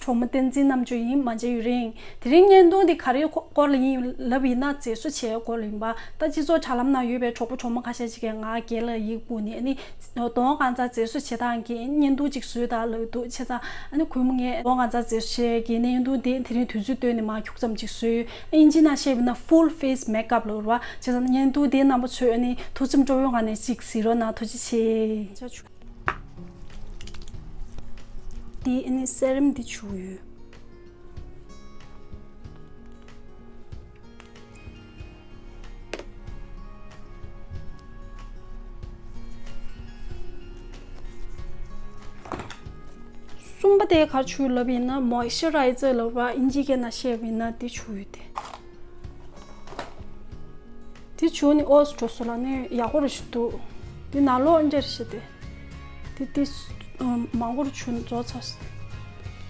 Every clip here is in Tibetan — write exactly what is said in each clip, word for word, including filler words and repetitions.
གྲོགས་མོ་བསྟན་འཛིན་རྣམ་དཔྱོད་ཡིན། མ་མཇལ་ཡུན་རིང་། དེ་རིང་བརྙན་ཐུང་འདི་ག་རེའི་སྐོར་ལ་ཡིན་ལབ་ཡིན་ན། མཛེས་བཟོ་བྱེད་སྐོར་ལ་ཡིན་པ། ད་སྤྱི་ཚོགས་དྲ་ལམ་ནང་ཡོད་པའི་གྲོགས་པོ་གྲོགས་མོ་ཁ་ཤས་ཅིག་གིས་ང་རྒན་ལགས་ཡིག་སྤུག་ནས། ཨ་ནི་གདོང་གང་ཚང་མཛེས་བཟོ་བྱེད་སྟངས་ཀྱི་བརྙན་ཐུང་ཅིག་བཟོས་དང་ལབ་འདུག་བྱས་ཙང་ཨ་ནི་གུས་མོ་ངས་གདོང་གང་ཚང་མཛེས་བཟོ་བྱེད་ཀྱི་བརྙན་ཐུང་དེ་དེ་རིང་དུས་ཚོད་བཏོན་ནས་མར་ཁྱུག་ཙམ་ཅིག་བཟོས་ཡོད། ཨིན་ཇི་ནང་བཤད་པ་ཡིན་ན་full face makeup ལབ་རེད་པ། བྱས་ཙང་བརྙན་ཐུང་དེ་རྣམ་པ་ཚོས་ཨ་ནི་ཐུགས་སེམས་སྤྲོ་པོའི་ངང་ནས་ཅིག་གཟིགས་རོགས་གནང་། ཐུགས་རྗེ་ཆེ། འདི་ཨ་ནི་སེ་རམ་འདི་བྱུགས་ཡོད། གསུམ་པ་དེ་ག་རེ་བྱུགས་ལབ་ཡིན་ན། མོའི་ཤ་རའི་ཛར་ལབ་པ། ཨིན་ཇི་སྐད་ནང་བཤད་པ་ཡིན་ན་དེ་བྱུགས་ཡོད་དེ། དེ་བྱུགས་ནས་ཨོ་ཙི་འགྲོ་སོང་ལ་ནི་ཡག་པོ་རེ་ཞིག་འདུག་དེ་ནང་ལོགས་འདྲ་རེ་ཞིག་དེ། དེ་དེ་མང་པོ་རེ་བྱུགས་ནས་རྫོགས་ཚར།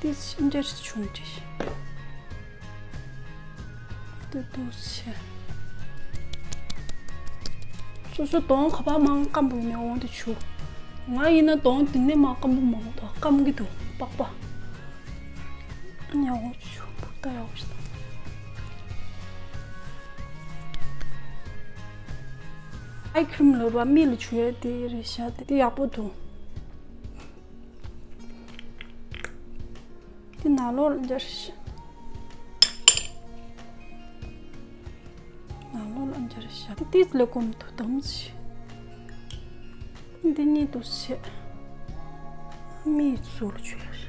དེ་འདྲ་རེ་བྱུགས་ནས་འདྲ་ཞིག་དེ་འདུག་བྱས། སོ་སོ་གདོང་ག་པར་མང་སྐམ་པོ་ཡིན་ནའི་འོང་དེ་བྱུགས། ང་ཡིན་ན་གདོང་དེ་ནས་མང་སྐམ་པོ་མང་པོ་དང་སྐམ་གྱི་འདུག་པགས་པ། ཡག་པོ་བྱུགས། ཕུར་ཐག་ཡག་པོ་ཞིག་དང་། ཨའི་ཁི་རིམ་ལབ་པ། མིག་ལ་བྱུག་ཡས་དེ་རེད་ཤག་དེ་དེ་ཡག་པོ་འདུག་དེ་ནང་ལོགས་ལ་འདྲ་རེ་ཤག་ནང་ལོགས་ལ་འདྲ་རེ་ཤག་དེ་ཏིས་ལ་གོམ་དུ་དམ་ཚིག་འདི་གཉིས་འདུག་བྱས། མིག་ཟུར་ལ་བྱུག་ཡས།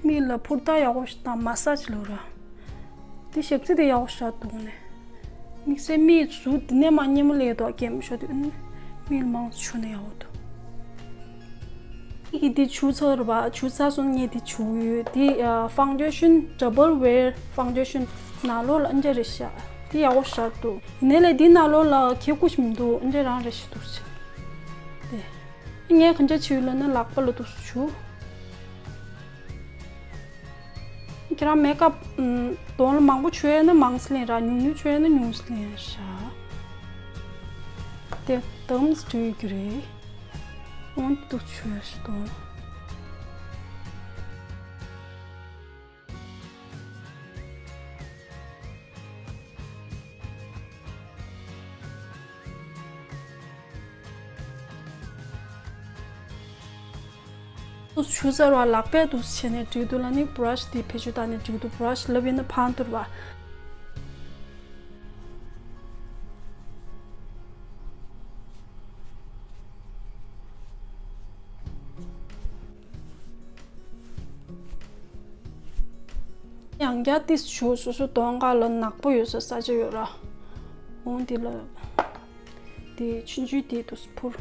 མིག་ལ་ཕུར་ཐག་ཡག་པོ་ཞིག་དང་མ་སཱ་ཇི་ལབ་ར། དེ་ཞབས་རྩི་དེ་ཡག་པོ་ཞིག་འདུག་ནས། དམིགས་བསལ་མིག་ཟུར་དེ་ནས་མར་སྙན་མོ་སླེབས་འདུག་སྐྱེམས་ཤོར་དུས་ཨ་ནི་མིག་ལ་མང་ཙམ་བྱུགས་ན་ཡག་པོ་འདུག་ངས་འདི་བྱུགས་ཚར་བ། བྱུགས་ཚར་སོང་། ངས་འདི་བྱུགས་ཡོད། འདི་ཨ་ཕའུན་ཌེ་ཤན། Double Wear Foundation། ནང་ལོགས་ལ་ཨ་འདྲ་རེ་ཤག་འདི་ཡག་པོ་ཞིག་འདུག་ཡིན་ནའི་ལས་འདི་ནང་ལོགས་ལ་ཁྱེད་སྐུ་ཞིག་མི་འདུག་ཨ་འདྲ་རང་རེ་ཞིག་འདུག་ཟེར། དེ་ངས་ག་འདྲ་བྱས་ཡོད་ལབ་ན་ལག་པ་ལ་འདུག་སེ་བྱུགས། ཁྱེད་རང་མེག་ཨབ་ཨམ་གདོང་ལ་མང་པོ་བྱུག་ཡས་ན་མང་ཙམ་ལེན་ར། ཉུང་ཉུང་བྱུག་ཡས་ན་ཉུང་ཙམ་ལེན་ཡས་ཤག་དེ་དམ་སི་འགྲོ་ཡི་གི་རེད། འོན་ཏེ་འདུག་བྱུག་ཡས་ཤིག་གདོང་ལ། བྱུག་ཚར་བ་ལག་པས་འདུག་བྱས་ནས་འགྲིག་འདུག་ལབ་ན་བྷ་ར་ཤི་དེ་བེད་སྤྱོད་བཏང་ནས་འགྲིག་འདུག་བྷ་ར་ཤི་ལབ་ཡིན་ན་ཕང་ཐུར་བ། ཡང་བསྐྱར་ཏིས་བྱུགས། སོ་སོ་གདོང་ཁ་ལ་ནག་པོ་ཡོད་ས་ས་ཆ་ཡོད་ར། འོང་དེ་ལ་དེ་ཆུང་ཆུང་དེ་དུས་སུ་ཕུར།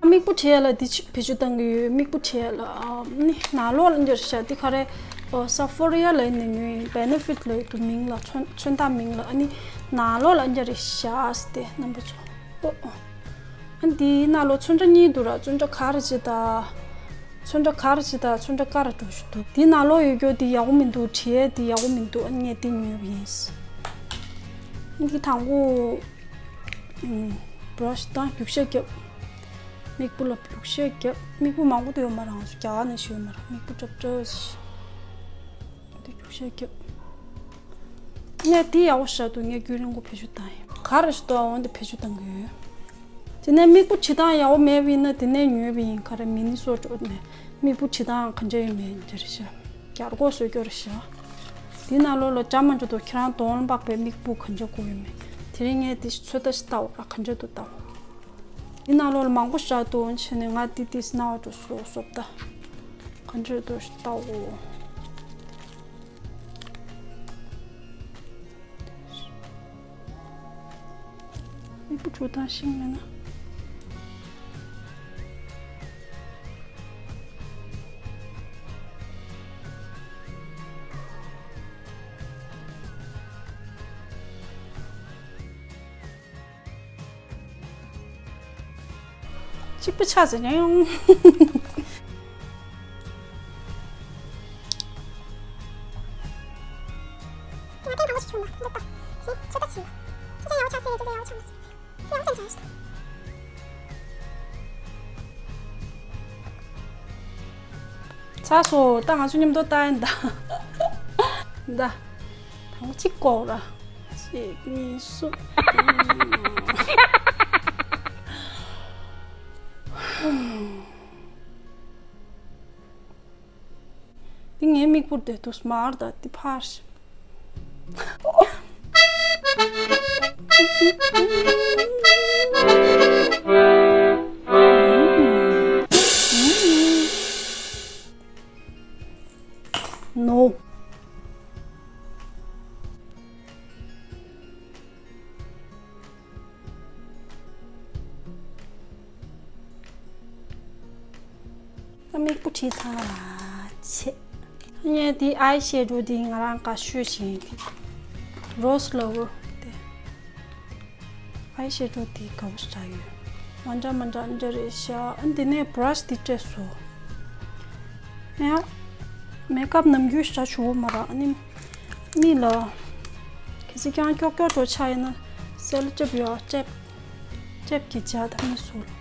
མིག་སྤུ་བྲེག་ཡ་ལ་འདི་ཅིག་བེད་སྤྱོད་གཏང་གི་ཡོད། མིག་སྤུ་བྲེག་ཡ་ལ་ཨ་ནི་ནང་ལོགས་ལ་འདིར་བཞག་འདི་ག་རེ། ཨོ་ས་ཕོ་རི་ཡ་ལ་ཡིན་ནས་ཉོས་ཡིན། བེ་ནེ་ཕིཊ་ལ་ཡོད་འདུག་མིང་ལ་ཚོན་ཚོན་མདོག་མིང་ལ། ཨ་ནི་ནང་ལོགས་ལ་འདིར་བཞག་སྟེ་རྣམ་པ་ཚོ། ཨོ་ཨོ། ཨ་འདི་ནང་ལོགས་ཚོན་ཁྲ་གཉིས་འདུག་ར། ཚོན་ཁྲ་ག་རེ་ཅིག་དང་། ཚོན་ཁྲ་ག་རེ་ཅིག་དང་ཚོན་ཁྲ་དཀར་འགྲོ་ཞིག་འདུག་འདི་ནང་ལོགས་ཡོད་རྒྱུ་འདི་ཡག་པོ་མི་འདུག་བྲེག་ཡ་འདི་ཡག་པོ་མི་འདུག་ཨ་ནི་ངས་འདི་ཉོས་པ་ཡིན། འདི་དང་པོ། ཨུམ། བྷ་ར་ཤི་དང་རྒྱུག་ཤ་རྒྱབ། མིག་སྤུ་ལ་རྒྱུག་ཤ་རྒྱབ། མིག་སྤུ་མང་པོ་དུ་ཡོད་མ་རེད། ང་ཚོ་རྒྱ་གར་ནས་ཤི་ཡོད་མ་རེད། མིག་སྤུ་འདྲ་འདྲ་ཞིག་འདི་རྒྱུག་ཤ་རྒྱབ། ངས་འདི་ཡག་པོ་ཞིག་འདུག་ངས་རྒྱུན་རིང་པོ་བེད་སྤྱོད་བཏང་ཡིན། ག་རེ་ཞིག་འདུག་འོང་འདི་བེད་སྤྱོད་བཏང་གི་ཡོད། དེ་ནས་མིག་སྤུ་བྲི་སྟངས་ཡག་པོ་མེད་པ་ཡིན་ན་དེ་ནས་ཉོས་པ་ཡིན། ག་རེ་མི་ནི་སོ་ཊ་ནས། མིག་སྤུ་བྲི་སྟངས་གང་འདྲ་ཡོད་མེད་འདི་རེད་ཤག་རྒྱ་རྒོག་བཟོ་རྒྱུ་རེད་ཤག་འདི་ནང་ལོགས་ལ་བྱ་མ་འཇོག་དོ། ཁྱེད་རང་གདོང་ལ་འབག་པའི་མིག་སྤུ་གང་འཇོག་དགོས་ཡོད་མེད། དེ་རིང་ངས་འདི་ཚོད་ལྟ་ཞིག་ལྟ་འོ་ར། གང་འཇོག་འདུག་ལྟ་འོ། འདི་ནང་ལོགས་ལ་མང་པོ་བཞག་འདུག་བྱས་ནས་ང་འདི་ཏིས་སྣང་བ་འགྲོ་སོ་སོབ་ལྟ། གང་འཇོག་འདུག་ཞིག་ལྟ་འོ། མིག་སྤུ་བྲུ་དང་ཤིང་མེད་ན། གཅིག་པུ་ཆགས་ཟེར་ནས། ཚར་སོང་། ད་ང་ཚོ་མཉམ་དུ་ལྟ་ཡིན་ད། ད། དང་གཅིག་ཀོ་ར། གཅིག་གཉིས་གསུམ། འདི་ངའི་མིག་པུར་དེ་དུས་མར་ད་འདི་ཕར། ནོ། ད་མིག་པོ་བྲིས་ཚར་བ་ཆེ། ངས་འདི་ཨའི་ཤེ་ཌོ་འདི་ང་རང་དགའ་ཤོས་ཤིག་ཡིན། རོ་སི་ལ་ཝར་དེ། ཨའི་ཤེ་ཌོ་འདི་དགའ་པོ་ཞེ་དྲག་ཡོད། མ་འདྲ་མ་འདྲ་འདྲ་རེད་ཤག་ཨ་འདི་ནས་བྷ་ར་ཤི་འདི་སྤྲད་སོང་། ཡ། མེག་ཨབ་ནམ་རྒྱུན་ཞེ་དྲག་བྱུག་པོ་མ་རེད། ཨ་ནི། མིག་ལ། གལ་སྲིད་ཀྱང་ཀྱོག་ཀྱོག་འགྲོ་ཆགས་ཡིན་ན། སེ་ལོ་ཊེབ་ཡོད་ཨ། ཊེབ། ཊེབ་ཀྱིས་བྱས་ད་མིག་ཟུར།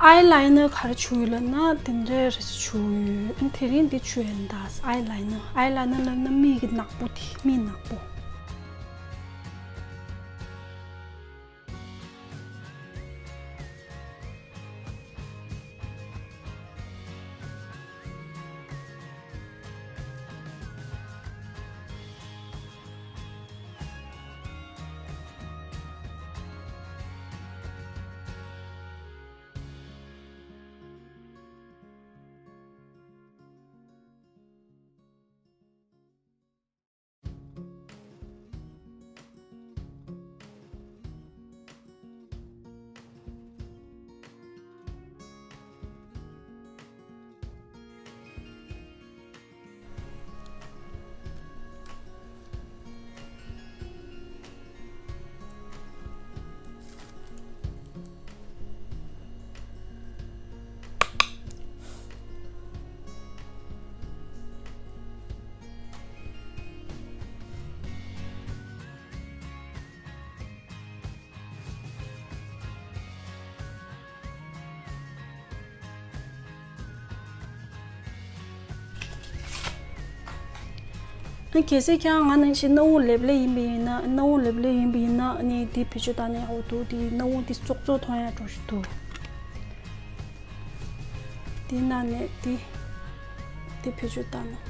ཨའི་ལའི་ནར་ག་རེ་བྱུག་ཡོད་ལབ་ན་དེ་འདྲའི་རེ་ཞིག་བྱུག་ཡོད། དེ་རིང་འདི་བྱུག་ཡོད་ད། ཨའི་ལའི་ནར། ཨའི་ལའི་ནར་ལབ་ན་མིག་གི་ནག་པོ་དེ། མིག་ནག་པོ། ཨ་གལ་སྲིད་ཀྱང་ང་ནང་བཞིན་སྣང་བ་ལེབ་ལེབ་ཡིན་པ་ཡིན་ན། སྣང་བ་ལེབ་ལེབ་ཡིན་པ་ཡིན་ན། ཨ་ནི་འདི་བེད་སྤྱོད་བཏང་ན་ཡག་པོ་འདུག་འདི་སྣང་བ་འདི་ཙོག་ཙོག་མཐོང་ཡག་འགྲོ་ཞིག་འདུག་འདི་ནང་ནས་འདི། འདི་བེད་སྤྱོད་བཏང་ན།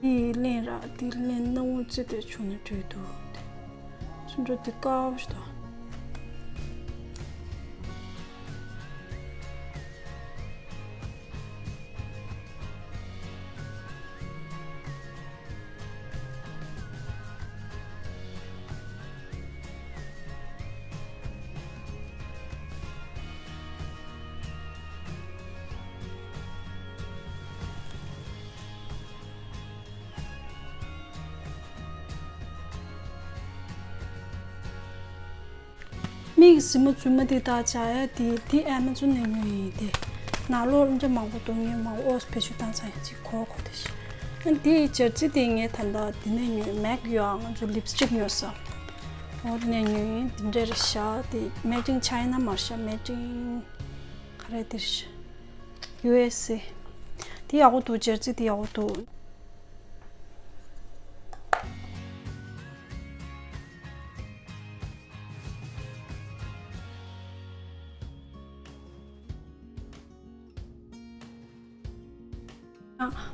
འདི་ལེན་ར། འདི་ལེན་ན་འོང་ཙི་དེ་བྱུང་ན་འགྲིག་འདུག་ཚུར་འགྲོ་འདི་དཀའ་བ་ཞིག་དང་། ངའི་གཟིགས་མོ་རྫུན་མ་དེ་དག་བྱ་ཡ་དེ་དེ་ཨེ་མ་ཛོན་ནས་ཉོས་ཡིན་ཏེ། ནང་ལོགས་འདྲ་མང་པོ་འདུག་ངས་མང་པོ་བེད་སྤྱོད་བཏང་ཚར་ཡིན་ཅིག་གོ་གོ་དེ་ཤི། ཨ་དེ་སྦྱར་རྩི་དེ་ངས་ད་ལྟ་དེ་ནས་ཉོས། མེག་ཡོད་ཨ། ང་ཚོ་ལིབ་སི་ཊིག་ཉོས་ས། འོ་དེ་ནས་ཉོས་ཡིན། དེ་འདྲ་རེད་ཤག་དེ་མེད་ཅིང་ཆའི་ན་མ་རེད་ཤག་མེད་ཅིང་ག་རེ་དེ་རེད་ཤག་ཡུ་ཨེས་ཨེ། དེ་ཡག་པོ་འདུག་སྦྱར་རྩི་དེ་ཡག་པོ་འདུག་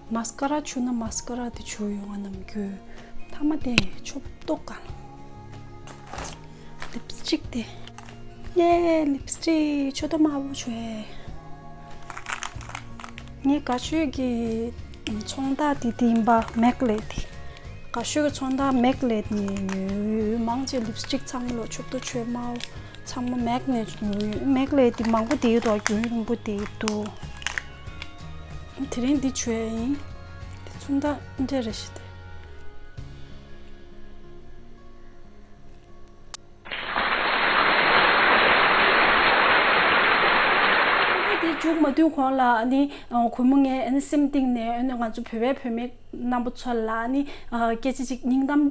མ་སི་ཀ་ར་བྱུག་ན་མ་སི་ཀ་ར་དེ་བྱུག་ཡོང་ང་ནམ་རྒྱུན། མཐའ་མ་དེ་ཆོབ་ཏོག་ག་ལིབ་སི་ཊིག་དེ། ཡེ་ལིབ་སི་ཊིག་ཆོ་ཏོ་དམར་པོ་བྱུག་ཨེ། ངས་དགའ་ཤོས་ཀྱི་ཚོང་རྟགས་དེ་དེ་ཡིན་པ་མེག་ལེ་དེ། དགའ་ཤོས་ཀྱི་ཚོང་རྟགས་མེག་ལེ་ནས་ཉོས་ཡོད། མང་ཆེ་ལིབ་སི་ཊིག་ཚང་མ་ལོ་ཆོབ་ཏོ་ཆོས་དམར་པོ། ཚང་མ་མེག་ནས་ཉོས་ཡོད། མེག་ལེ་དེ་མང་པོ་དེ་འདུག་རྒྱུན་རིང་པོ་དེ་འདུག་དེ་རིང་འདི་བྱོས་ཡིན། དེ་ཚོང་རྟགས་འདྲ་རེ་ཞིག་དེ། དེ་མཇུག་མ་བསྡུས་གོང་ལ་ནི་གུས་མོ་ངས་ཨ་ནི་སེམས་གཏིང་ནས་ཨ་ནི་ང་ཚོ་བོད་པའི་བུད་མེད་རྣམ་པ་ཚོ་ལ་ནི་སྐད་ཆ་ཅིག་སྙིང་གཏམ་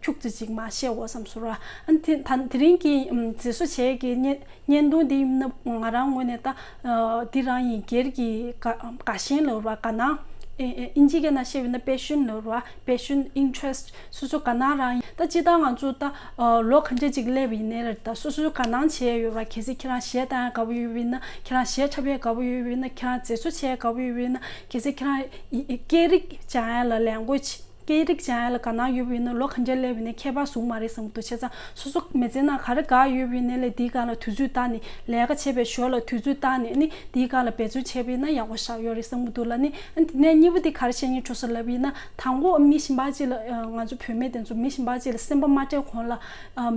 ཁྱུག་ཙམ་ཅིག་མར་བཤད་འོ་བསམ་སོང་ར། ཨ་ནི་དེ་ད་དེ་རིང་གི་མཛེས་བཟོ་བྱས་ཀྱི་བརྙན་བརྙན་ཐུང་འདི་ཡིན་ན་ང་རང་ངོས་ནས་ད་འདི་རང་ཡིན་སྒེར་གྱི་དགའ་དགའ་ཞེན་ལབ་ར་དགའ་སྣང་། ཨིན་ཇི་སྐད་ནང་བཤད་པ་ཡིན་ན་པེ་ཤོན་ལབ་ར། པེ་ཤོན་ཨིན་ཊི་རེ་སི་ཊི། སོ་སོ་དགའ་སྣང་རང་ཡིན། ད་སྤྱིར་བཏང་ང་ཚོ་ད་ལོ་ག་འདྲ་ཅིག་སླེབས་ཡིན་ནའི་ལ་ད་སོ་སོའི་དགའ་སྣང་བྱས་ཡོད་ར། གལ་སྲིད་ཁྱེད་རང་གཞས་བཏང་ཡ་དགའ་པོ་ཡོད་པ་ཡིན་ན། ཁྱེད་རང་གཞས་འཁྲབ་ཡ་དགའ་པོ་ཡོད་པ་ཡིན་ན། ཁྱེད་རང་མཛེས་བཟོ་བྱས་ཡ་དགའ་པོ་ཡོད་པ་ཡིན་ན། གལ་སྲིད་ཁྱེད་རང་ཡི་ཡི་སྐད་རིགས་སྦྱང་ཡ་ལ་ལས་འགུལ་བྱེད། སྐད་རིགས་སྦྱང་ཡ་ལ་དགའ་སྣང་ཡོད་པ་ཡིན་ན་ལོ་ག་འདྲ་སླེབས་ཡིན་ནའི་ཁྱད་པར་བཟུང་མ་རེད་བསམ་གྱི་འདུག་བྱས་ཙང་སོ་སོ་མི་ཚེ་ནང་ག་རེ་དགའ་ཡོད་པ་ཡིན་ནའི་ལས་དེའི་སྒང་ལ་དུས་ཚོད་བཏང་ནས། ལས་ཀ་བྱས་པའི་ཞོར་ལ་དུས་ཚོད་བཏང་ནས་ནི་དེའི་སྒང་ལ་འབད་བརྩོན་བྱས་པ་ཡིན་ན་ཡག་པོ་ཞེ་དྲག་ཡོད་རེད་བསམ་གྱི་འདུག་ལ། ནི་ཨ་ནི་དེ་ནས་གཉིས་པ་དེ་ག་རེ་བཤད་སྙིང་འདོད་སོང་ལབ་པ་ཡིན་ན། དང་པོ་མི་གཞན་པ་ཅིག་ལ་ང་ཚོ་བུད་མེད་དེ་ཚོ་མི་གཞན་པ་ཅིག་ལ་སེམས་པ་མ་སྤྲད་གོང་ལ་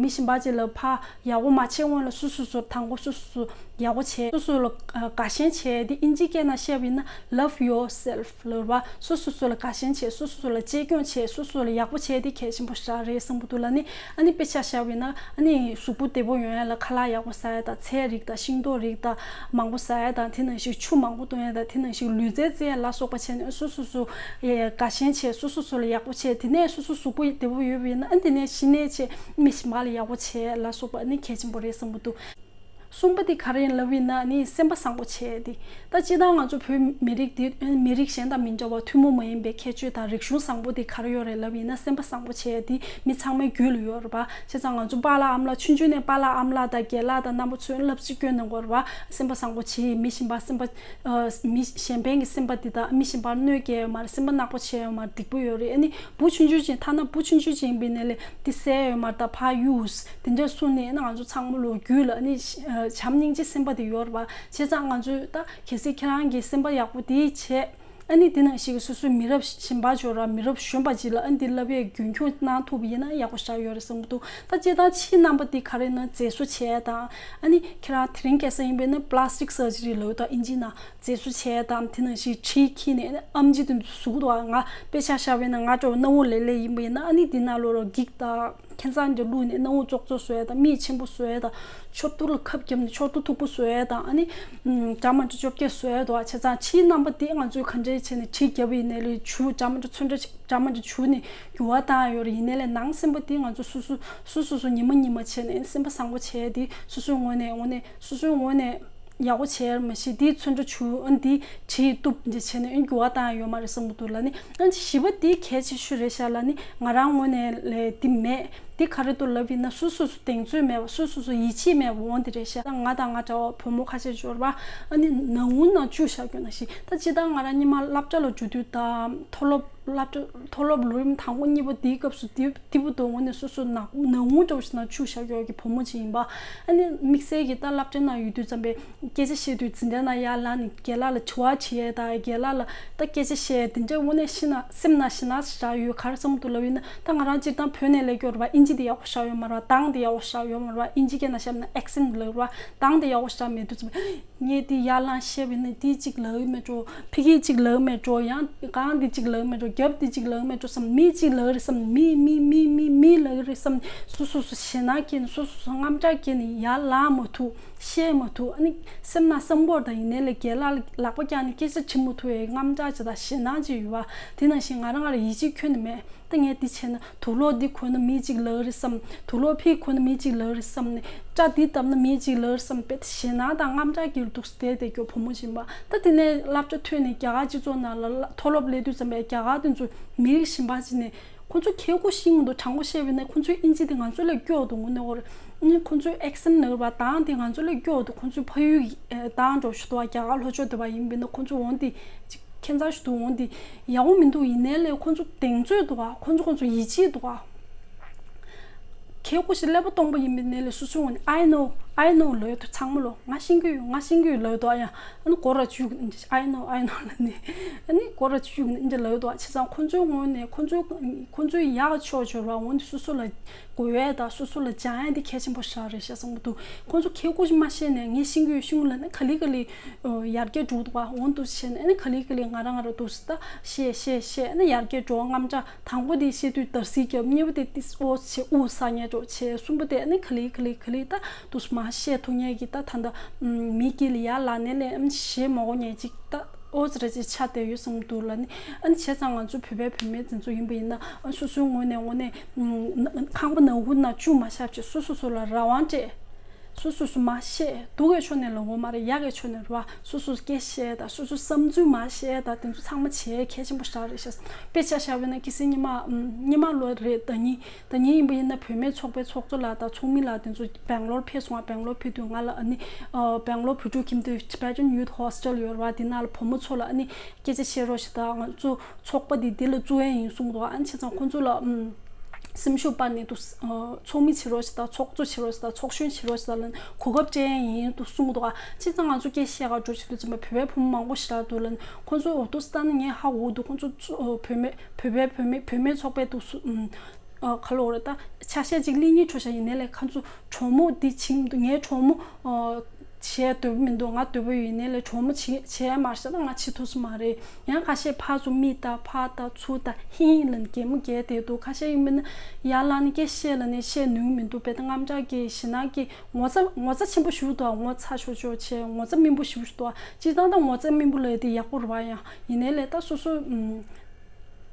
མི་གཞན་པ་ཅིག་ལ་ཕར་ཡག་པོ་མ་བྱེད་སྔོན་ལ་སོ་སོ་སོ་དང་པོ་སོ་སོ་སོ་ཡག་པོ་བྱས། སོ་སོ་ལ་དགའ་ཞེན་བྱས་ཏེ། ཨིན་ཇི་སྐད་ནང་བཤད་པ་ཡིན་ན་love yourself ལབ་པ། སོ་སོ་སོ་ལ་དགའ་ཞེན་བྱས། སོ་སོ་སོ་ལ་གཅེས་སྐྱོང་བྱས། སོ་སོ་ལ་ཡག་པོ་བྱས་ཏེ་གལ་ཆེན་པོ་ཞེ་དྲག་རེད་བསམ་གྱི་འདུག་ལ། ནི་ཨ་ནི་དཔེ་ཆ་བཞག་པ་ཡིན་ན་ཨ་ནི་གཟུགས་པོ་བདེ་པོ་ཡོང་ཡ་ལ་ཁ་ལག་ཡག་པོ་ཟ་ཡ་དང་། ཚལ་རིགས་དང་ཤིང་ཏོག་རིགས་དང་མང་པོ་ཟ་ཡ་དང་། དེ་ནང་བཞིན་ཆུ་མང་པོ་འཐུང་ཡ་དང་། དེ་ནང་བཞིན་ལུས་རྩལ་རྩེ་ཡ་ལ་སོགས་པ་བྱས་ནས་སོ་སོ་སོ་དགའ་ཞེན་བྱས། སོ་སོ་སོ་ལ་ཡག་པོ་བྱས། དེ་ནས་སོ་སོ་གཟུགས་པོ་བདེ་པོ་ཡོད་པ་ཡིན་ན་ཨ་ནི་དེ་ནས་གཞི་ནས་བྱས་མི་གཞན་པ་ལ་ཡག་པོ་བྱས་ལ་སོགས་པ་ཨ་ནི་གལ་ཆེན་པོ་རེད་བསམ་གྱི་འདུག་གསུམ་པ་དེ་ག་རེ་ཡིན་ལབ་ཡིན་ན་ནི་སེམས་པ་བཟང་པོ་བྱས་ཏེ། ད་སྤྱིར་བཏང་ང་ཚོ་བོད་མི་རིགས་འདི་མི་རིགས་གཞན་དང་མི་འདྲ་བ་ཐུན་མོང་མ་ཡིན་པའི་ཁྱད་ཆོས་དང་རིག་གཞུང་བཟང་པོ་དེ་ག་རེ་ཡོད་རེད་ལབ་ཡིན་ན་སེམས་པ་བཟང་པོ་བྱས་ཏེ་མི་ཚང་མའི་རྒྱུད་ལ་ཡོད་རེད་པ། བྱས་ཙང་ང་ཚོ་པཱ་ལགས་ཨ་མ་ལགས་ཆུང་ཆུང་ནས་པཱ་ལགས་ཨ་མ་ལགས་དང་རྒན་ལགས་དང་རྣམ་པ་ཚོས་བསླབ་བྱ་བསྐྱོན་གནང་དགོས་རེད་པ། སེམས་པ་བཟང་པོ་བྱེད། མི་གཞན་པ་སེམས་པ་ཨ་མི་གཞན་ཕན་གྱི་སེམས་པ་འདི་དང་མི་གཞན་པར་གནོད་སྐྱེལ་ཡོད་མ་རེད། སེམས་པ་ནག་པོ་བྱས་ཡོད་མ་རེད། སྡིག་པོ་ཡོད་རེད། ཨ་ནི་བུ་ཆུང་ཆུང་ཅིག་ཐ་ན་བུ་ཆུང་ཆུང་ཅིག་ཡིན་པའི་ནས་ལས་འདི་བསད་ཡོད་མ་རེད། ད་ཕར་གཡུགས་དེ་འདྲ་གསུངས་ནས་ཨ་ནི་ང་ཚོ་ཚང་མ་ལོ་རྒྱུད་ལ་ཨ་ནི་བྱམས་སྙིང་རྗེ་སེམས་པ་དེ་ཡོད་རེད་པ། བྱས་ཙང་ང་ཚོས་ད་གལ་སྲིད་ཁྱེད་རང་གི་སེམས་པ་ཡག་པོ་དེ་བྱས། ཨ་ནི་དེ་ནང་བཞིན་གྱི་སོ་སོའི་མི་རབས་གཞན་པ་ཅིག་ཡོད་ར། མི་རབས་གཞོན་པ་ཅིག་ལ་ཨ་ནི་དེ་བསླབ་པའི་རྒྱུན་འཁྱོངས་གནང་ཐུབ་པ་ཡིན་ན་ཡག་པོ་ཞེ་དྲག་ཡོད་རེད་བསམ་གྱི་འདུག་ད་སྤྱིར་བཏང་ཕྱིའི་རྣམ་པ་དེ་ག་རེ་ཡིན་ན་མཛེས་བཟོ་བྱས་དང་། ཨ་ནི་ཁྱེད་རང་དེ་རིང་ཁ་སང་ཡིན་པས་ན་plastic surgery ལབ་ད་ཨིན་ཇི་ནང་མཛེས་བཟོ་བྱས་དང་། དེ་ནང་བཞིན་གྲི་འཁྱེར་ནས་ཨ་ནི་ཨམ་ཆི་དེ་ཚོ་ཟུག་འདུག་ང་དཔེ་ཆ་བཞག་པས་ན་ང་འདྲ་བོ་སྣ་བུག་ལེབ་ལེབ་ཡིན་པ་ཡིན་ན་ཨ་ནི་དེ་ནང་ལོགས་ལ་འགྱིག་དང་ཁེན་ཙང་འདྲ་བླུགས་ནས་སྣ་བུག་ཙོག་ཙོག་བཟོ་ཡ་དང་། མིག་ཆེན་པོ་བཟོ་ཡ་དང་། མཆུ་ཏོ་ལ་ཁབ་བརྒྱབ་ནས་མཆུ་ཏོ་མཐུག་པོ་བཟོ་ཡ་དང་། ཨ་ནི་འདྲ་མི་འདྲ་བཅོ་བརྒྱད་བཟོ་ཡ་འདུག་བྱས་ཙང་ཕྱིའི་རྣམ་པ་དེ་ང་ཚོས་ག་འདྲས་བྱས་ནས་གྲི་བརྒྱབ་པ་ཡིན་ནའི་ལས་བྱུག་འདྲ་མི་འདྲ་ཚོན་ཁྲ་འདྲ་མི་འདྲ་བྱུག་ནས་འགྱུར་བ་བཏང་ཡ་ཡོད་རེད། ཡིན་ནའི་ལས་ནང་སེམས་པ་དེ་ང་ཚོ་སོ་སོ་སོ་སོ་སོ་ཉི་མ་ཉི་མ་བྱས་ནས་སེམས་པ་བཟང་པོ་བྱས་ཏེ་སོ་སོའི་ངོས་ནས་ངོས་ནས་སོ་སོའི་ངོས་ནས་ཡག་པོ་བྱས་མ་གཞི་དེའི་ཚོན་ཁྲ་བྱུག་ཨ་ནི་དེའི་གྲི་གཏུབ་འདི་བྱས་ནས་ཨ་ནི་འགྱུར་བ་བཏང་ཡ་ཡོད་མ་རེད་བསམ་གྱི་འདུག་ལ། ནི་ཨ་ནི་བཞི་པ་དེ་གལ་ཆེ་ཤོས་རེད་ཤག་ལ། ནི་ང་རང་ངོས་ནས་ལས་དེ་མེད། དེ་ག་རེ་འདུག་ལབ་ཡིན་ན་སོ་སོ་སོ་གདེང་ཚོད་མེད་པ། སོ་སོ་སོ་ཡིད་ཆེས་མེད་པ་འོང་དེ་རེད་ཤག་ང་དང་ང་འདྲ་བ་བུ་མོ་ཁ་ཤས་འབྱོར་བ་ཨ་ནི་ནང་ཁུལ་ནང་བཅུག་བཞག་རྒྱུ་ན་ཞིག་ད་སྤྱིར་བཏང་ང་རང་སྔོན་མ་སློབ་གྲྭ་ལ་འགྲོ་དུས་དང་མཐོ་སློབ་སློབ་གྲྭ་མཐོ་སློབ་ལོ་རིམ་དང་པོ་གཉིས་པ་དེའི་སྐབས་སུ་དེ་དེ་བུ་དོ་དངོས་ནས་སོ་སོ་ནང་ནང་ཁུལ་འདྲ་བོ་ཞིག་ནང་བཅུག་བཞག་ཡོད་ཀྱི་བུ་མོ་ཅིག་ཡིན་པ། ཨ་ནི་དམིགས་བསལ་གྱི་ད་སློབ་གྲྭའི་ནང་ཡོད་དུས་ཙམ་པས་སྐད་ཆ་བཤད་དུས་འཛིན་གྲྭའི་ནང་ཡར་ལངས་ནས་རྒན་ལགས་ལ་དྲི་བ་དྲི་ཡས་དང་། རྒན་ལགས་ལ་ད་སྐད་ཆ་བཤད་དེ་འདྲ་དངོས་གནས་ཤི་ན་སེམས་ན་ཞེ་ན་ཞེ་དྲག་ཡོད། ག་རེ་བསམ་འདུག་ལབ་ཡིན་ན་ད་ང་རང་སྤྱིར་བཏང་བོད་ནས་སླེབས་ཀྱི་ཡོད་རེད་པ། ཨིན་ཇི་དེ་ཡག་པོ་ཞེ་དྲག་ཡོད་མ་རེད་པ། གདངས་དེ་ཡག་པོ་ཞེ་དྲག་ཡོད་མ་རེད་པ། ཨིན་ཇི་སྐད་ནང་བཤད་ན་accent ལབ་རེད་པ། གདངས་དེ་ཡག་པོ་ཞེ་དྲག་མེད་དུས་ཙམ་པས། ངས་འདི་ཡར་ལངས་བཤད་པ་ཡིན་ན་འདི་གཅིག་ལབ་ཀྱི་མེད་འགྲོ། ཕ་གི་གཅིག་ལབ་ཀྱི་མེད་འགྲོ། ཡང་གང་འདི་གཅིག་ལབ་ཀྱི་མེད་འགྲོ། རྒྱབ་འདི་གཅིག་ལབ་ཀྱི་མེད་འགྲོ་བསམ། མི་གཅིག་ལབ་ཀྱི་རེད་བསམ། མི་མི་མི་མི་ལབ་ཀྱི་རེད་བསམ། སོ་སོ་སོ་ཞེད་སྣང་སྐྱེས་ནས་སོ་སོ་སོ་དངངས་སྐྲག་སྐྱེས་ནས་ཡར་ལངས་མ་ཐུབ། བཤད་མ་ཐུབ། ཨ་ནི་སེམས་ནང་བསམ་བློ་དང་ཡིན་ནའི་ལས་རྒན་ལགས་ལག་པ་བརྐྱངས་ནས་སྐད་ཆ་དྲི་མ་ཐུབ་པའི་དངངས་སྐྲག་ཅིག་དང་ཞེད་སྣང་ཅིག་ཡོད་པ། དེ་ནང་བཞིན་ང་རང་ང་རང་ཡིད་ཆེས་ཁྱོན་ནས་མེད། ད་ངས་འདི་བྱས་ན་དུག་ལོག་འདི་གོན་ན་མི་གཅིག་ལབ་ཀྱི་རེད་བསམ། དུག་ལོག་ཕི་གོན་ན་མི་གཅིག་ལབ་ཀྱི་རེད་བསམ་ནས། སྐྲ་འདི་བཏབ་ན་མི་གཅིག་ལབ་ཀྱི་རེད་བསམ། དཔེ་ཞེད་སྣང་དང་དངངས་སྐྲག་གིས་འདུག་སེ་བསྡད་བསྡད་རྒྱུ་བུ་མོ་ཡིན་པ། ད་དེ་ནས་བསླབ་བྱ་ཐོན་ནས་རྒྱ་གར་སྤྱི་ཚོགས་ནང་ལ་ལ་མཐོ་སློབ་སླེབས་དུས་ཙམ་པའི་རྒྱ་གར་དེ་ཚོ་མི་རིགས་གཞན་པ་ཅིག་ནས་ཁོ་ཚོ་ཁྱེད་ཀོ་ཤིང་འདུག་དྲང་པོ་བཤད་པ་ཡིན་ན་ཁོ་ཚོའི་ཨིན་ཇི་དེ་ང་ཚོ་ལས་སྐྱོ་འདུག་དངོས་གནས་ཁོ་རང་ཁོ་ཚོའི་ཨེག་སེན་ཊི་ནང་བ་དང་དེ་ང་ཚོ་ལས་སྐྱོ་འདུག་ཁོ་ཚོའི་ཕ་ཡུལ་གྱི་ཨེ་དང་འགྲོ་ཞུ་དུ་བ་རྒྱ་གར་ལྷོ་ཕྱོགས་དུ་བ་ཡིན་པ་ཡིན་ན་ཁོ་ཚོ་འོང་དེ་ཅིག་ཁྱད་མཚར་ཞིག་འདུག་འོང་དེ་ཡག་པོ་མི་འདུག་ཡིན་ནའི་ལས་ཁོ་ཚོ་གདེང་ཚོད་འདུག་ག་ཁོ་ཚོ་ཁོ་ཚོ་ཡིད་ཆེས་འདུག་ག་ཁྱེད་ཀོ་ཤིང་ཀླད་པ་སྟོང་པ་ཡིན་པ་ཡིན་ནའི་ལས་སོ་སོའི་ངོས་ནས་I know, I know ལབ་ཡོད་དུ་ཚང་མ་ལོ། ང་ཤེས་ཀྱི་ཡོད། ང་ཤེས་ཀྱི་ཡོད་ལབ་ཡོད་དུ། ཨ་ཡ་ཨ་ནི་སྒོ་ར་བཅུག་I know, I know ལབ་ནས། ཨ་ནི་སྒོ་ར་བཅུག་ནས་འདི་ལབ་ཡོད་དུ། བྱས་ཙང་ཁོ་ཚོའི་ངོས་ནས་ཁོ་ཚོའི་ཁོ་ཚོའི་ཡག་ཕྱོགས་བྱོས་ར་འོང་དུ་སོ་སོ་ལ་དགོས་ཡས་དང་སོ་སོ་ལ་སྦྱང་ཡས་འདི་གལ་ཆེན་པོ་ཞིག་རེད་ཤག་བསམ་གྱི་འདུག་ཁོ་ཚོ་ཁྱེད་ཀོ་ཤིང་མ་ཤེས་ནས་ངས་ཤེས་ཀྱི་ཡོད་ཤེས་ཀྱི་ལབ་ནས་ག་ལེ་ག་ལེ་ཡར་རྒྱས་འགྲོ་འདུག་ག་འོང་དུ་བྱས་ནས། ཨ་ནི་ག་ལེ་ག་ལེ་ང་རང་ང་རང་འདུག་སེ་ད་བཤད་བཤད་བཤད། ཨ་ནི་ཡར་རྒྱས་འགྲོ། དངངས་སྐྲག་དང་པོ་དེ་བཤད་དུས་འདར་སིག་རྒྱབ། གཉིས་པ་དེ་ཏིས་ཨོ་བྱས་དབུགས་ཟ་ཉེན་འགྲོ་བྱས། གསུམ་པ་དེ་ཨ་ནི་ག་ལེ་ག་ལེ་ག་ལེ་ད་འདུག་སེ་མར་བཤད་ཐུབ་ཉེན་གྱི་ད་ད་ལྟ་མི་དཀྱིལ་ལ་ཡར་ལངས་ནས་ལས་ཨ་ནི་ཞེད་མ་དགོས་ཉེན་ཅིག་ད་ཨོ་ཙི་རེ་ཅིག་ཆགས་བསྡད་ཡོད་བསམ་གྱི་འདུག་ལབ་ནི། ཨ་ནི་བྱས་ཙང་ང་ཚོ་བོད་པའི་བུད་མེད་དེ་ཚོ་ཡིན་པ་ཡིན་ན་ཨ་སོ་སོའི་ངོས་ནས་ངོས་ནས་ཁང་པ་ནང་ཁུག་ནང་བཅུག་མ་བཞག་བྱས་སོ་སོ་སོ་ལ་རང་དབང་སྤྲད། སོ་སོ་སོ་མར་བཤད། སྡུག་གི་ཕྱོགས་ནས་ལབ་དགོས་མ་རེད། ཡག་གི་ཕྱོགས་ནས་རེད་བ། སོ་སོ་སྐད་བཤད་དང་སོ་སོ་བསམ་ཚུལ་མར་བཤད་དང་དེ་ཚོ་ཚང་མ་བྱེད་གལ་ཆེན་པོ་ཞིག་རེད་ཤག་དཔེ་ཆ་བཞག་པ་ཡིན་ན་ཁ་སང་ཉི་མ་ཉི་མ་ལོ་རེད། ཟླ་ཉིན་ཟླ་ཉིན་ཡིན་པ་ཡིན་ན་བུད་མེད་ཚོགས་པའི་ཚོགས་གཙོ་ལགས་དང་ཚོགས་མི་ལགས་དེ་ཚོ་སྦེང་ལོར་ཕེབས་སོང་བ། སྦེང་ལོར་ཕེབས་དུས་ང་ལ་ཨ་ནི་ཨ་སྦེང་ལོར་བོད་ཕྲུག་ཁྱིམ་སྡེ་Tibetan Youth Hostel ཡོད་རེད་བ། དེ་ནང་ལ་བུ་མོ་ཚོ་ལ་ཨ་ནི་སྐད་ཆ་བཤད་རོགས་ཞེས་དང་། ང་ཚོ་ཚོགས་པ་འདི་འདི་ལ་བཙུགས་ཡས་ཡིན་གསུངས་འདུག་ཨ་ནི་བྱས་ཙང་ཁོང་ཚོ་ལ་ཨམ་སེམས་ཤུགས་སྤར་ནས་འདུག་ཨ་ཚོགས་མི་བྱེད་རོགས་ཞེས་དང་། ཚོགས་གཙོ་བྱེད་རོགས་ཞེས་དང་། ཚོགས་གཞོན་བྱེད་རོགས་ཞེས་དང་ལབ་ནས་གོ་སྐབས་སྤྲད་ཡས་ཡིན་འདུག་གསུངས་འདུག་ཨ་བྱས་ཙང་ང་ཚོ་སྐད་བཤད་ག་འགྲོ་བྱེད་དུས་ཙམ་པ་བོད་པའི་བུ་མོ་མང་པོ་ཞིག་རག་འདུག་ལབ་ནས། ཁོང་ཚོ་འོ་འདུག་སེ་ལྟ་ན་ངས་ཧ་གོ་འདུག་ཁོང་ཚོ་ཚོ་ཨ་བུད་མེད་བོད་པའི་བུད་མེད་བུད་མེད་ཚོགས་པའི་འདུག་སེ་ཨམ། ཨ་ག་ལབ་རེད། ད་ཆ་ཤས་ཅིག་གླེང་སྙིང་བྲོ་ཤག་ཡིན་ནའི་ལས་ཁོང་ཚོ་གྲོགས་མོ་འདི་བྱེད་མི་འདུག་ངའི་གྲོགས་མོ་ཨ་བྱེད་འདོད་པ་མི་འདུག་ང་འདོད་པ་ཡོད་ཡིན་ནའི་ལས་གྲོགས་མོ་བྱེད་བྱེད་ཡ་མ་རེད་ཤག་ད་ང་བྱེད་ཐུབ་ས་མ་རེད། ཡང་ཁ་ཤས་ཕར་ཚུར་མིག་ལྟ། ཕར་ལྟ་ཚུར་ལྟ་ཧིང་ལབ་ནས་གད་མོ་བགད་བསྡད་འདུག་ཁ་ཤས་ཡིན་པ་ན་ཡར་ལངས་ནས་སྐད་བཤད་ལབ་ནས་བཤད་ནུས་མི་འདུག་དཔེ་ད་དངངས་སྐྲག་སྐྱེ། ཞེད་སྣང་སྐྱེ། ངོ་ཚ་ངོ་ཚ་ཆེན་པོ་ཞིག་འདུག་ངོ་ཚ་ཆོག་ཆོག་བྱས། ངོ་ཚ་སྨིན་པོ་ཞིག་འདུག་སྤྱིར་བཏང་ད་ངོ་ཚ་སྨིན་པོ་ལབ་ཡ་དེ་ཡག་པོ་རེད་བ། ཡང་ཡིན་ནའི་ལས་ད་སོ་སོ་ཨམ།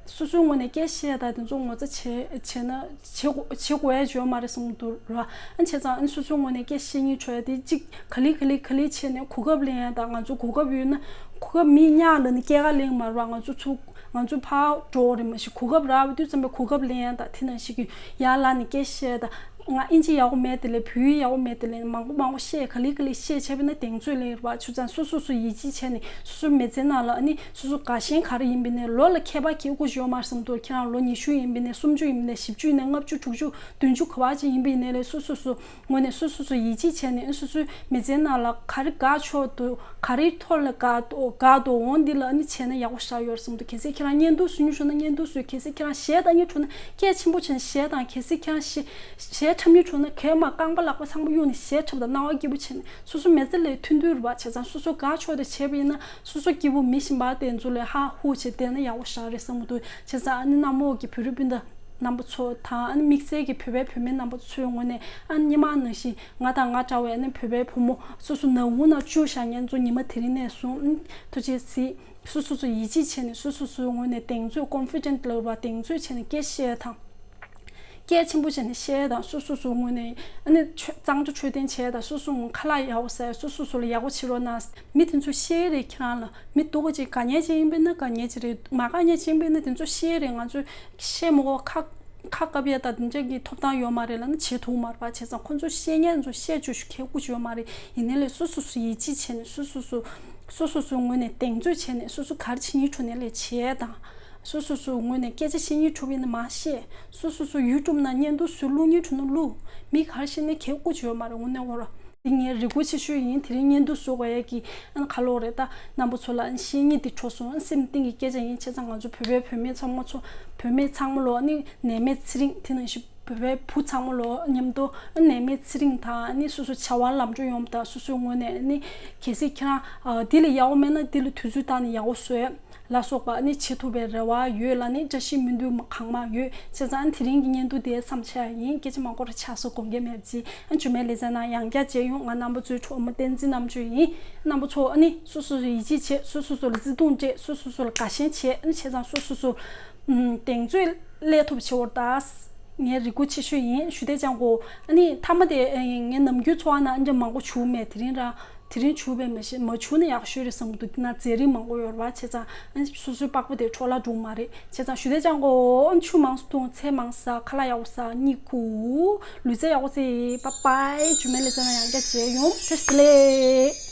སོ་སོའི་ངོས་ནས་སྐད་བཤད་དང་དེ་ཚོ་ངོ་ཚ་བྱེད་བྱེད་ན་བྱེད་དགོས་བྱེད་དགོས་ཡ་ཡོད་མ་རེད་བསམ་གྱི་འདུག་ར། ཨ་བྱས་ཙང་ཨ་ནི་སོ་སོའི་ངོས་ནས་སྐད་བཤད་སྙིང་བྲོ་ཡ་དེ་གཅིག་ག་ལེ་ག་ལེ་ག་ལེ་བྱས་ནས་གོ་སྐབས་ལེན་ཡ་དང་། ང་ཚོ་གོ་སྐབས་ཡོད་ན་གོ་སྐབས་མི་ཉག་ལ་ནི་སྐྱེལ་ག་ལེན་མ་རེད་བ། ང་ཚོ་ཚུར་ང་ཚོ་ཕར་འགྲོ་དགོས་རེད། མ་གཞི་གོ་སྐབས་རག་པའི་དུས་ཙམ་པའི་གོ་སྐབས་ལེན་ཡ་དང་། དེ་ནང་བཞིན་གྱི་ཡར་ལངས་ནས་སྐད་བཤད་དང་། ང་ཨིན་ཇི་ཡག་པོ་མེད་དེ་ལས་བོད་ཡིག་ཡག་པོ་མེད་དེ་ལས་མང་པོ་མང་པོ་བཤད། ག་ལེ་ག་ལེ་བཤད་བྱས་པ་ན་གདེང་ཚོད་ལེན་རེད་བ། ཆུ་ཚང་སོ་སོ་སོ་ཡིད་ཆེས་བྱས་ནས་སོ་སོ་མི་ཚེ་ནང་ལ་ཨ་ནི་སོ་སོ་དགའ་ཞེན་ག་རེ་ཡིན་པ་ནས་ལོ་ལ་ཁྱད་པར་ཁྱད་དགོས་ཡོད་མ་རེད་བསམ་འདུག་ཁྱེད་རང་ལོ་ཉི་ཤུ་ཡིན་པ་ནས་སུམ་ཅུ་ཡིན་པ་ནས་བཞི་བཅུ་ཡིན་ནས་ལྔ་བཅུ་དྲུག་ཅུ་བདུན་ཅུ་ག་པར་ཅིག་ཡིན་པ་ཡིན་ནའི་ལས་སོ་སོ་སོ་ངོས་ནས་སོ་སོ་སོ་ཡིད་ཆེས་བྱས་ནས་སོ་སོའི་མི་ཚེ་ནང་ལ་ག་རེ་དགའ་ཆོག་འདུག་ག་རེའི་ཐོག་ལ་དགའ་འདུག་དགའ་འདུག་འོང་འདི་ལ་ཨ་ནི་བྱས་ན་ཡག་པོ་ཞེ་དྲག་ཡོད་རེད་བསམ་འདུག་གལ་སྲིད་ཁྱེད་རང་བརྙན་ཐུང་བཟོ་སྙིང་བྲོ་ན་བརྙན་ཐུང་བཟོས། གལ་སྲིད་ཁྱེད་རང་གཞས་གཏང་སྙིང་བྲོ་ན་སྐད་ཆེན་པོ་བྱས་ནས་གཞས་གཏང་། གལ་སྲིད་ཁྱེད་རང་གཞས་གཞས་འཁྲབ་སྙིང་བྲོ་ན་གད་མ་རྐང་པ་ལག་པ་ཚང་མ་གཡུག་ནས་གཞས་འཁྲབ་དང་། སྣང་བ་སྐྱིད་པོ་བྱས་ནས་སོ་སོ་མི་ཚེ་ལས་མཐུན་མཐུན་རེད་བ། བྱས་ཙང་སོ་སོ་དགའ་ཕྱོགས་དེ་བྱས་པ་ཡིན་ན་སོ་སོ་སྐྱིད་པོ། མི་གཞན་པ་དེ་ཚོ་ལས་ཧ་ཧུ་བྱས་བསྡད་ན་ཡག་པོ་ཞེ་དྲག་རེད་བསམ་གྱི་འདུག་བྱས་ཙང་ཨ་ནི་གནམ་འོག་གི་བོད་རིགས་སྤུན་ཟླ་རྣམ་པ་ཚོ་དང་། ཨ་ནི་དམིགས་བསལ་གྱི་བོད་པའི་བུད་མེད་རྣམ་པ་ཚོའི་ངོས་ནས་ཨ་ནི་སྔོན་མ་ནང་བཞིན་ང་དང་ང་འདྲ་བའི་ཨ་ནི་བོད་པའི་བུ་མོ་སོ་སོ་ནང་ཁུལ་ནང་བཅུག་བཞག་མཁན་ཚོ་ཉི་མ་དེ་རིང་ནས་བཟུང་ཨ་ནི་ཐུགས་རྗེ་གཟིགས། སོ་སོ་སོ་ཡིད་ཆེས་བྱས་ནས་སོ་སོ་སོའི་ངོས་ནས་གདེང་ཚོད་confident level གདེང་ཚོད་བྱས་ནས་སྐད་བཤད་དང་། སྐད་ཆེན་པོ་བྱས་ནས་བཤད་དང་། སོ་སོ་སོའི་ངོས་ནས་ཨ་ནི་ཆོས་གཙང་སྦྲ་འཕྲོད་བསྟེན་བྱས་དང་། སོ་སོའི་ངོས་ཁ་ལག་ཡག་པོ་ཟ། སོ་སོ་སོ་ལ་ཡག་པོ་བྱེད་རོགས་གནང་། མི་དེ་ཚོ་ཤེས་རེད། ཁྱེད་རང་ལ་མི་སྡུག་པོ་ཅིག་དགའ་ཉེ་ཅིག་ཡིན་པས་ན་དགའ་ཉེ་ཅིག་རེད། མ་དགའ་ཉེ་ཅིག་ཡིན་པས་ན་དེ་ཚོ་ཤེས་རེད། ང་ཚོས་ཤེས་མ་དགོས། ཁ་ཁ་བཀབ་ཡ་དང་དེ་འདྲ་གི་ཐོབ་ཐང་ཡོད་མ་རེད་ལབ་ན་བྱེད་ཐུབ་མ་རེད་པ། བྱས་ཙང་ཁོ་ཚོ་ཤེས་མཁན་ཚོ་བཤད་བཅུག་ཞུ་ཁེ་ཁུ་ཅིག་ཡོད་མ་རེད། ཡིན་ནའི་ལས་སོ་སོ་སོ་ཡིད་ཆེས་བྱས་ནས་སོ་སོ་སོ་སོ་སོ་སོའི་ངོས་ནས་གདེང་ཚོད་བྱས་ནས་སོ་སོ་ག་རེ་བྱེད་སྙིང་བྲོ་ནའི་ལས་བྱས་དང་། སོ་སོ་སོའི་ངོས་ནས་སྐད་ཆ་བཤད་སྙིང་བྲོ་བ་ཡིན་ན་མར་བཤད། སོ་སོ་སོ་ཡུ་ཊུབ་ནང་བརྙན་ཐུང་བཟོས་བླུག་སྙིང་བྲོ་ན་བླུག་མི་ག་རེ་བཤད་ནའི་ཁེ་ཁུ་ཅིག་ཡོད་མ་རེད། དངོས་གནས་འོ་ར། འདི་ངའི་རེ་སྐུལ་ཆེ་ཤོས་ཡིན། དེ་རིང་བརྙན་ཐུང་བཟོ་དགོས་ཡ་གི་ཨ་ནི་ཁ་ལོ་རེད། ད་རྣམ་པ་ཚོ་ལ་ཨ་ནི་བཤད་སྙིང་འདི་བྲོ་སོང་། ཨ་ནི་སེམས་གཏིང་གི་སྐད་ཆ་ཡིན། བྱས་ཙང་ང་ཚོ་བོད་པའི་བུད་མེད་ཚང་མ་ཚོ་བུད་མེད་ཚང་མ་ལོ་ཨ་ནི་ནད་མེད་ཚེ་རིང་། དེ་ནང་བཞིན་ བོད་པའི་བུ་ཚང་མ་ལོ་མཉམ་དུ་ནད་མེད་ཚེ་རིང་དང་ནི་སོ་སོ་བྱ་བ་ལམ་འགྲོ་ཡོང་དང་སོ་སོའི་ངོས་ནས་ནི་གལ་སྲིད་ཁྱེད་རང་འདི་ལས་ཡག་པོ་མེད་ན་འདི་ལ་དུས་ཚོད་བཏང་ནས་ཡག་པོ་བཟོས། ལ་སོགས་པ་ནི་བྱེད་ཐུབ་པའི་རེ་བ་ཡོད་ལ་ནི་བཀྲ་ཤིས་སྨོན་འདུན་གང་མང་ཡོད། བྱས་ཙང་དེ་རིང་གི་བརྙན་ཐུང་དེ་བསམ་འཆར་ཡིན། སྐད་ཆ་མང་པོ་ར་ཆགས་སོང་། དགོངས་འགལ་མེད་ཅིག་ཨ་འཇུ་མའི་ལེ་ཚན་ནང་ཡང་བསྐྱར་མཇལ་ཡོང་། ང་རྣམ་པ་ཚོའི་གྲོགས་མོ་བསྟན་འཛིན་རྣམ་དཔྱོད་ཡིན། རྣམ་པ་ཚོ་ཨ་ནི་སོ་སོ་སོ་ཡིད་ཆེས་བྱེད། སོ་སོ་སོ་ལ་བརྩེ་དུང་སྤྲད། སོ་སོ་སོ་ལ་དགའ་ཞེན་བྱེད། ཨ་ནི་བྱས་ཙང་སོ་སོ་སོ་གདེང་ཚོད་སླེབས་ཐུབ་བྱེད་འོར་ད། ངའི་རེ་སྐུལ་ཆེ་ཤོས་ཡིན། ཞུ་དེ་ཅང་གོ། ཨ་ནི་མཐའ་མ་དེ་ངའི་ནམ་རྒྱུན་འཚོ་བ་ནང་ཨ་འདྲ་མང་པོ་བྱུག་མེད། དེ་རིང་ར་དེ་རིང་བྱུག་པས་མ་གཞི་མ་བྱུག་ན་ཡག་ཤོས་རེད་བསམ་གི་འདུག་དེ་ན་རྫས་རིགས་མང་པོ་ཡོད་རེད་བ། བྱས་ཙང་ཨ་ནི་སོ་སོའི་པགས་པ་དེ་འཕྲོ་བརླག་འགྲོ་མ་རེད། བྱས་ཙང་ཞུ་དེ་ཅང་གོ། ཨ་ནི་ཆུ་མང་སུ་འཐུང་། ཚལ་མང་ཟ། ཁ་ལག་ཡག་པོ་ཟ། གཉིད་ཁུག་ལུས་རྩལ་ཡག་པོ་རྩེ། པ་པའི། འཇུ་མའི་ལེ་ཚན་ནང་ཡང་བསྐྱར་མཇལ་ཡོང་། བཀྲ་ཤིས་བདེ་ལེགས།